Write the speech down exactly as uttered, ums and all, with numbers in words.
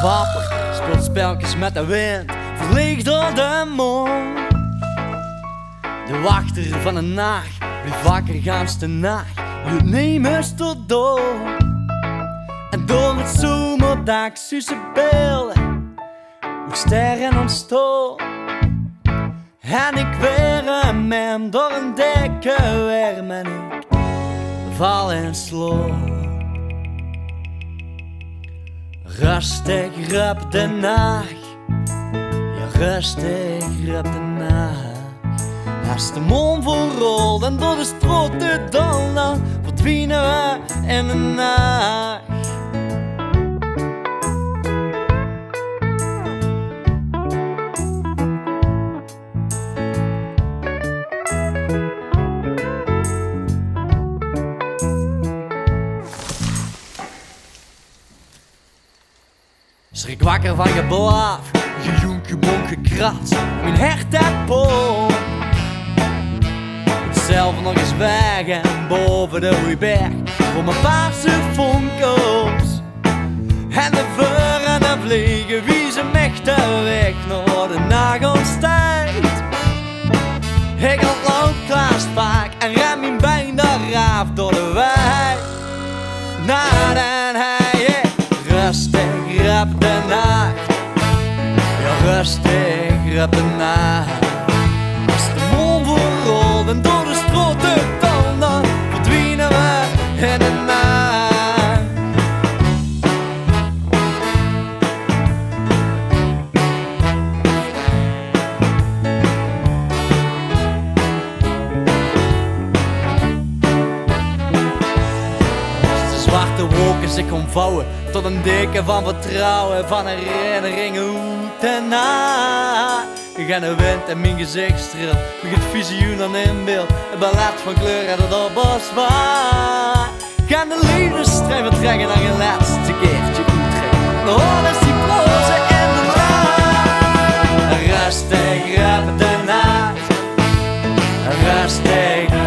Papa speelt spelkes met de wind, vliegt door de mond. De wachter van de nacht blijft wakker gans de nacht, hield nemes tot door. En door het zomerdak zuus se beelden, hoe sterren ontstonden. En ik werm hem door een dikke werm en ik val in slaap. Rustig rup de nacht, ja, rustig rup de nacht. Als de maan vol rolt en door de straat te donderen, verdwijnen we in de nacht. Schrik wakker van geblaf, gejoenk, gebonk, gekrats, mijn hart het pomp. Hetzelfde nog eens weg en boven de hoeiberg voor mijn paarse fonkels. En de veuren en vliegen wiezen mich de weg naar de nacht ontstijgt. Ik ontloop klaas vaak en rem mijn been eraf door de wei. Naar den hei, rustig rup de nacht. Ja, rustig rup de nacht. Als de maan vol rolt en door de straat te donderen, verdwijnen we in de nacht. Als de zwarte wolken zich omvouwen tot een deken van vertrouwen, van herinneringen uit de nacht. Ik ga de wind in mijn gezicht streel, ik het visioen dan in beeld. Het ballet van kleur en het al bos waar. Gaan de liefdesstrijd vertrekken en een laatste keertje oettrekken. De holle cyprose in de nacht. Rustig rup de nacht. Rustig